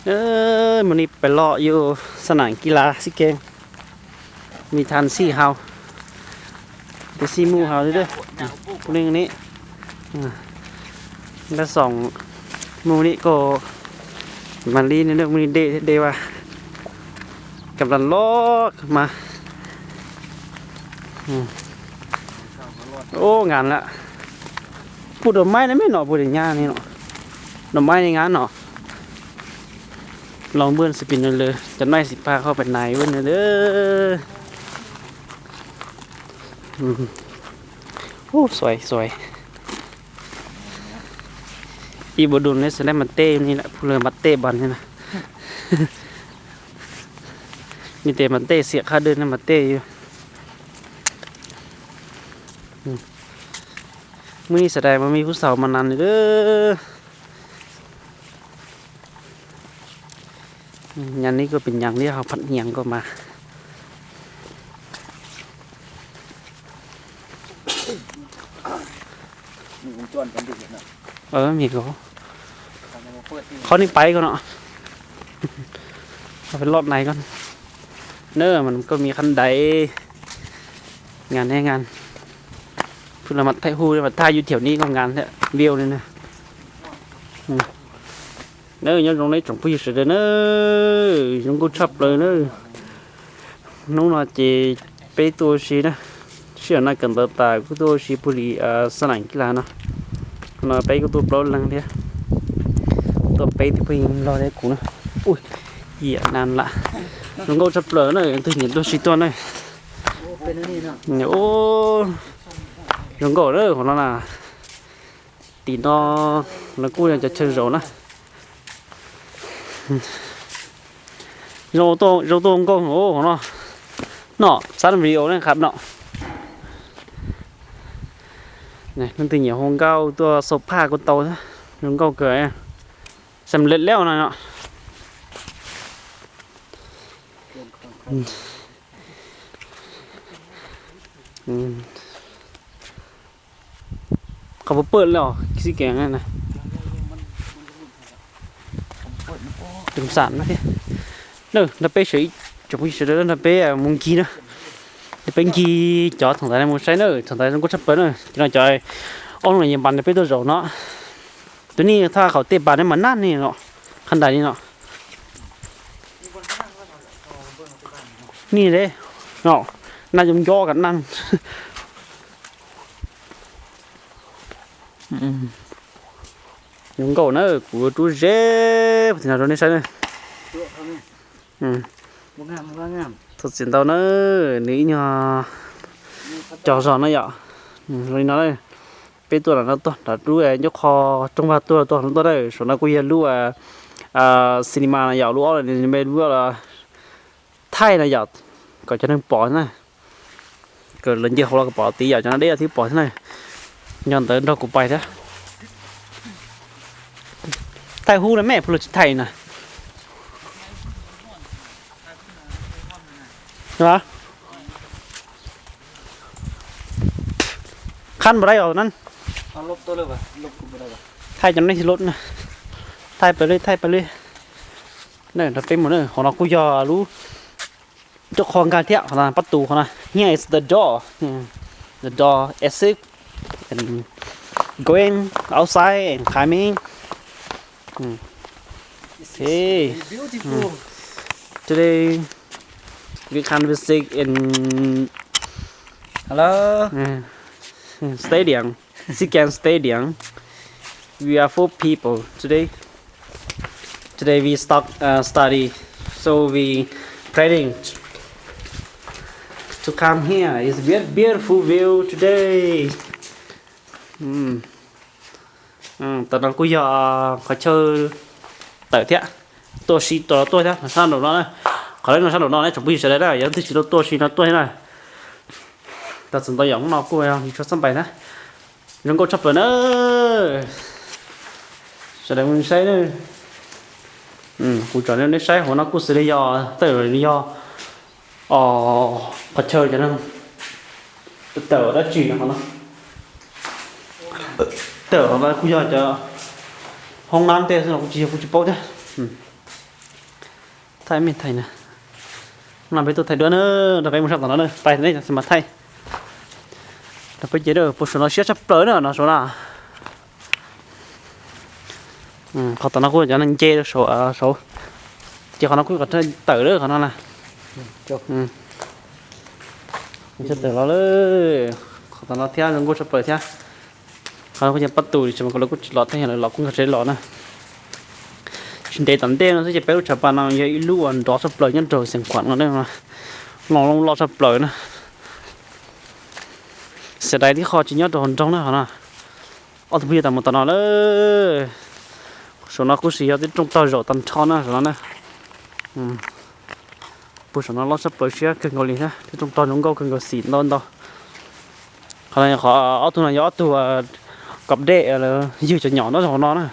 Mus ni pais lom yus xab nam kis las xib kees, mi than xij haus, tes xij mus haus li, pu neej ni, npaj xoom mus ni ko, mas li mus ni dej thiab dej vas, kam las loj mas. Ub, nkas lawm. Puj dom maib ne, mej nom puj dom nyab ni no, dom maib ni nkas no. Los npaj xis pis no lawm, cov naij xim pab qhov pem nais npaj no lawm. Ub, xuav xuav. Ib npua dum ne xav dab mas tej ni lawm, puj lawv mas tej npas ni na. Mi tes mas tej xiam qhab dawb ne mas tej yus. Muaj ib xav dais mas me pub xaus mas nas li lawm. Nyas ni kuj pes nyas li hauv phaj nyias ko mas. Qhov nej pais ko no, pais lom nais ko na, mas koj mi khab dais, nkas ne nkas, pub los mas thaij hu mas thaij yus thiab ni ko nkas thiab view li na. Nyob zoo nej tsoom phooj ywg sawv daws na, zoo nkauj tshaj plaws na. Hnub no ces peb tuaj ua si na, sij hawm no kawm ntawv tas kuj tuaj ua si puag li xab nam kis las no. No peb kuj tuaj plaub leeg thiab, tuaj peb tus phooj ywg nplog thiab kuv na. Ui, yam nas lam zoo nkauj tshaj plaws na, twg nyiam tuaj si tuaj na. Zoo nkauj na hauv no na. Tim no lawv kuj yog cov chaw zaum na. Zoo tuaj nkauj hauv no. No xab video ne qhov no. Leej twg nyiam hu nkauj tuaj xauv phaj kuj tau thiab, zoo nkauj kawg. Xam lej lej no no. Qhov puas pawj lawm xib kees na. Tus xam no thiab. Nrog peb sawv, tsoom phooj ywg sawv daws nrog peb mus ncig na. Nrog peb ncig cov thaum ntawd mus saib na, thaum ntawd zoo nkauj tshaj plaws na. Ces no cov ob lub no yeej npas nrog peb tuaj zaum no. Tus nej thaj qhaum tej pas nej mas naj ni no, qhab dais ni no. Ni le, naj zoo nco kam naj. Zoo nkauj na, kuv rub zeb puag tim no rau nej saib na. Txhob txwm ntau na, nws ib nyuag cog zog na yom. Zoo li no, peb tuaj no tuaj nrad rub ncauj qho rooj vag tuaj tuaj tuaj na, saum no kuj yog lub cinema no yom, lub ob lub thaij no yom, kom cov neeg pom na. Kom lawv nce hauv los kom pom tid yom, cov no deb thiab pom thiab na. Nyob ntawd nrog kuv pais thiab. Thaij hub na mej, phuj lawv tsis thaij na. Khab npas dai os na. Thaij cov no lub na. Thaij pab li, thaij pab li. Nrog peb mus na, hauv no kuj yog lub ncauj qho nkag thiab, qhov no pab tus qhov no. Here is the door. The door exit and going outside and climbing. Okay. Today we can visit in Hello. Stadium, Sikan Stadium. We are four people today. Today we start uh, study, so we planning to come here. It's very beautiful view today. Tam no kuj yog qhov chaw tawm thiab, tuaj si tuaj tuaj thiab, sab nraum no, qhov no sab nraum no ne tsoom phooj ywg sawv daws na, yog twg tsis tau tuaj si no tuaj thiab na. Tam txawm ntau yom, hnub no kuj yog tshuab xab npais na. Zoo nkauj tshaj plaws na. Sawv daws mus saib na. Kuv tsom nej saib hauv no kuj xws li yog tawm yog qhov chaw cov neeg tawm dab tsi no, tawm no kuj yog cov hoob nab tej xwb no, kuv tsis yog kuv tsis paub thiab. Thaij me thaij na. No peb tuaj thaij duab na, rau peb mus sab tom no na, pais nej mas thaij. Rau peb ces puag saum no siab tshaj plaws na, no saum no. Qhov tom no kuj cov neeg nce rau saum, saum. Ces qhov no kuj qhov tawm lawm qhov no na. Tawm los lawm. Qhov tom no thiab zoo nkauj tshaj plaws thiab. Qhov no kuj yog pab tus tsis mas lawv kuj tsis los thiab, yog lawv los kuj nkag tsev los na. Tsis ntev tom ntej no xwb ces peb lub tshav pas no yog ib lub uas nrov tshaj plaws nyob rau Xeev Khuam no, loj loj tshaj plaws na. Xav dais tib qho tsis nyob rau hauv nroog na qhov no. Ob tug phooj ywg tas mus tom no lawm. Saum no kuj sis yog tib rooj tog zaum tag nrho na saum no na. Puag saum no loj tshaj plaws siab kawg nkaus li thiab, tib rooj tog zoo nkauj kawg nkaus xim ntau ntau. Qhov no qhov ob tug no yog ob tug kov dej lawv ywg cov nyom nyob hauv no na.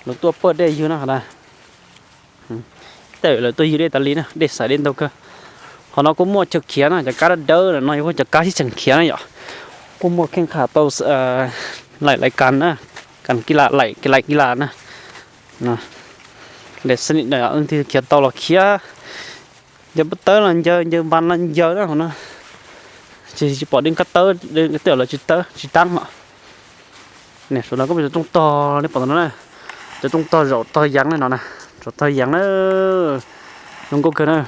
Lawv tuaj pawj dej ywg na qhov no. Tej lawv tuaj ywg dej tas li na, dej xaiv dej ntau kawg. Qhov no kuj muaj chaw khiav na, cov kab dawb dawb no yog cov kab sib tseem khiav na yom. Kuj muaj kheej qham tau laim lais kas na, kas kis las, laim kis las na. Khiav tau los khiav, ncaws pob tawb los ncaws, ncaws npas los ncaws na hauv no. Ces tsis pom dej kab tawb, tej lawv tsis tawb tsis tab os. Saum no kuj muaj cov rooj tog nej pom no na, cov rooj tog zaum tog yeev na no na, zaum tog yeev na, zoo nkauj kawg na.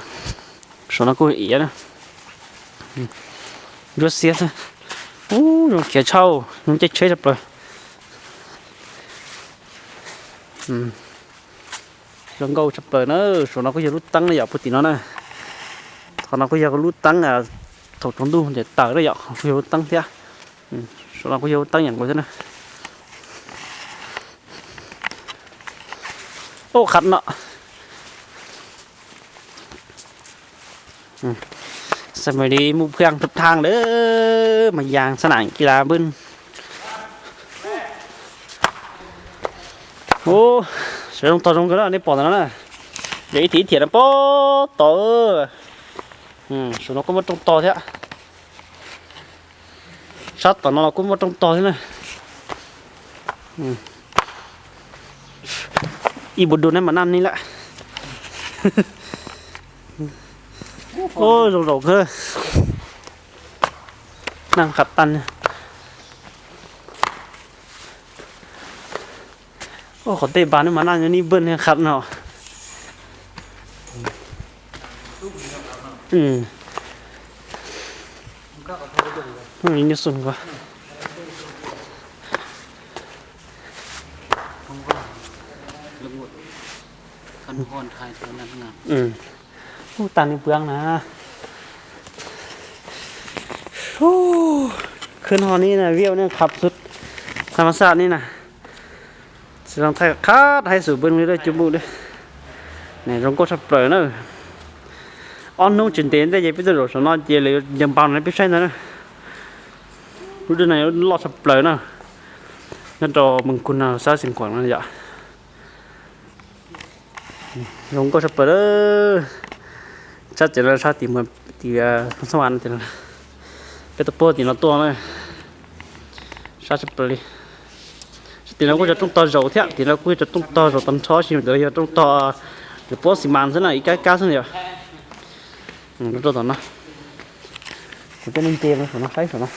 Saum no kuj iav na, ntsuab xiab xwb. Ub, zoo khiav tshaj, zoo caij tsheb tshaj plaws. Zoo nkauj tshaj plaws na. Saum no kuj yog lub teeb na yom, puag tim no na. Qhov no kuj yog lub teeb thaum tsaus ntuj ces tawm na yom, kuj yog lub teeb thiab. Saum no kuj yog lub teeb yam nkaus thiab na. Ub, qhov no xav mas li mus pheej thaj thaj lawm mas yas xab nam kis las npwj. Ub, saum rooj tog zoo kawg na, nej pom ntawm no na. Yog ib thiam ib thiam no pom tod. Saum no kuj muaj rooj tog thiab. Sab tom no los kuj muaj rooj tog thiab na. Ib puas dua nej mas naj ni lawm. Ub, zoo zaum kawg. Naj qab tag. Ub, qhov tej npas nej mas naj nyob nij npwj nej qab no. Nyob xu ko. Ub, tag nij npwj na. Khwb ho ni na, view nej qhov xub thas mas xaj ni na. Xws li thaij qhab haib xus npwj li dawj cub npuj dawb. Zoo nkauj tshaj plaws na. Ob hnub tsis ntev ntej ces peb tuaj zaum saum no ces lawv ncaws npas no peb saib ntag na. Lub dej no loj tshaj plaws na. Nyob rau Mees Kus no sab Xeev Khuam no yom. Zoo nkauj tshaj plaws. Sab tim no sab tim, tim Xab Vas no tim no. Peb tuaj puag tim no tuaj na. Sab tshaj plaws li. Tim no kuj cov rooj tog zaum thiab, tim no kuj cov rooj tog zaum tag nrho sis mas cov yog rooj tog lawv puab xi mas xwb na, ib kab kab xwb na yom. Rau tom no. Kuv coj nej nce saum no saib saum no.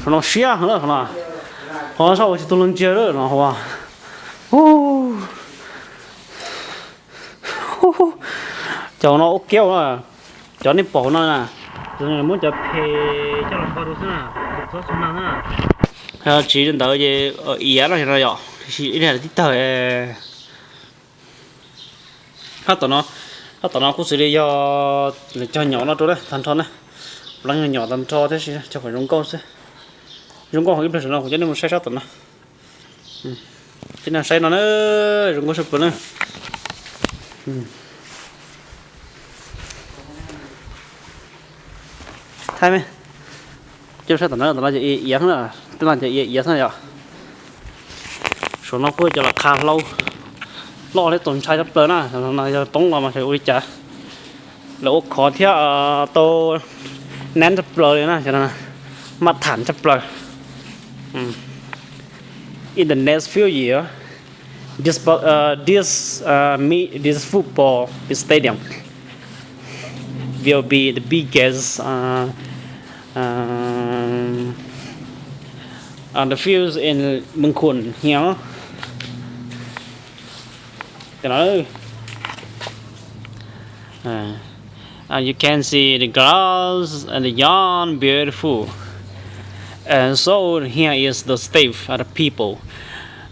Saum no siab heev lawm qhov no. Qhov no sab ua tsis tau leej ntsia lawm no hauv. Cov no ua kiab na, cov nej pom no na, muab cov phem coj los npog rau xwb na, txhob txhob mag xwb na. Tsis li ntawd ces iav no yom, ib tib tawg. Sab tom no, sab tom no kuj xws li yog lawv cog nyom no rau tag nrho na, lawv cog nyom tag nrho thiab sis cog kom zoo nkauj xwb. Zoo nkauj hauv ib pliag saum no kuv coj nej mus saib sab tom no. Coj nej saib no na, zoo nkauj tshaj plaws na. Thaij me, coj saib tom no, tom no ces iav xwb na, tej no ces iav xwb na yom. Saum no kuj cov los qha hlau loj thiab txaus ntshai tshaj plaws na, yog poob los mas ua li cas. Lawv ua khov thiab tau nab tshaj plaws li na, maj tham tshaj plaws. In the next few years, This, uh, this, uh, me, this football stadium will be the biggest uh, uh, on the fields in Mengkun here. You know? Uh, and you can see the grass and the yawn beautiful. And so here is the state of the people.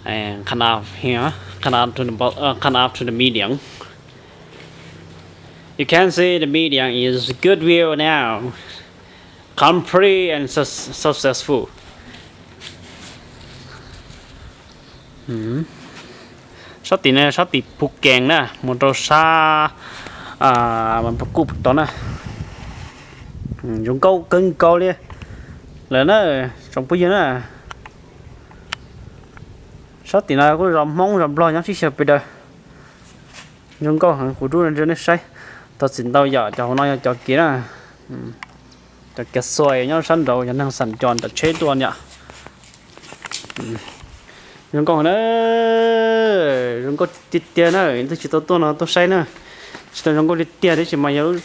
And come up here, come up to the bo- uh, come up to the median. You can see the median is good view now. Complete and successful. Sab tim no sab tim Phu Kees na, mus rau sab Kuj tod na. Zoo nkauj kawg nkaus li lawm na, tsoom phooj ywg na. Sab tim no kuj zos Hmoob zos Nplog nyob sib xyaw pes daws. Zoo nkauj heev, kuv rub nej saib. Tau txim ntau yom, cov hauv no yog cov kev na, cov kev xuas nyob sab nraud, cov neeg xam cos nram tsheb tuaj yom. Zoo nkauj na, zoo nkauj tiag tiag na, twb tsis tau tuaj no tuaj saib na, tsis tau zoo nkauj tiag tiag, tab sis mas yog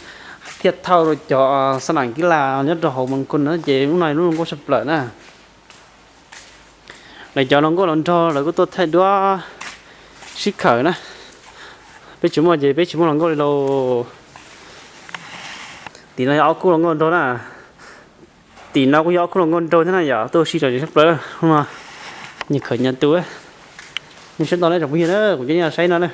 thiaj thauj rau cov xab nam kib las nyob rau hauv Moos Kus na ces lub no lub zoo nkauj tshaj plaws na. Lawv cov hluas nkauj hluas nraug lawv kuj tuaj thaij duab sib khawm na. Peb tsis muaj ces peb tsis muaj hluas nkauj li lauj. Tim no yog ob khub hluas nkauj nraug na. Tim no kuj yog ob khub hluas nkauj nraug thiab na yom, tuaj sib raws sab plaws no. Nyias khawm nyias tus. Nej saib ntau na tsoom phooj ywg na, kuv coj nej saib no na.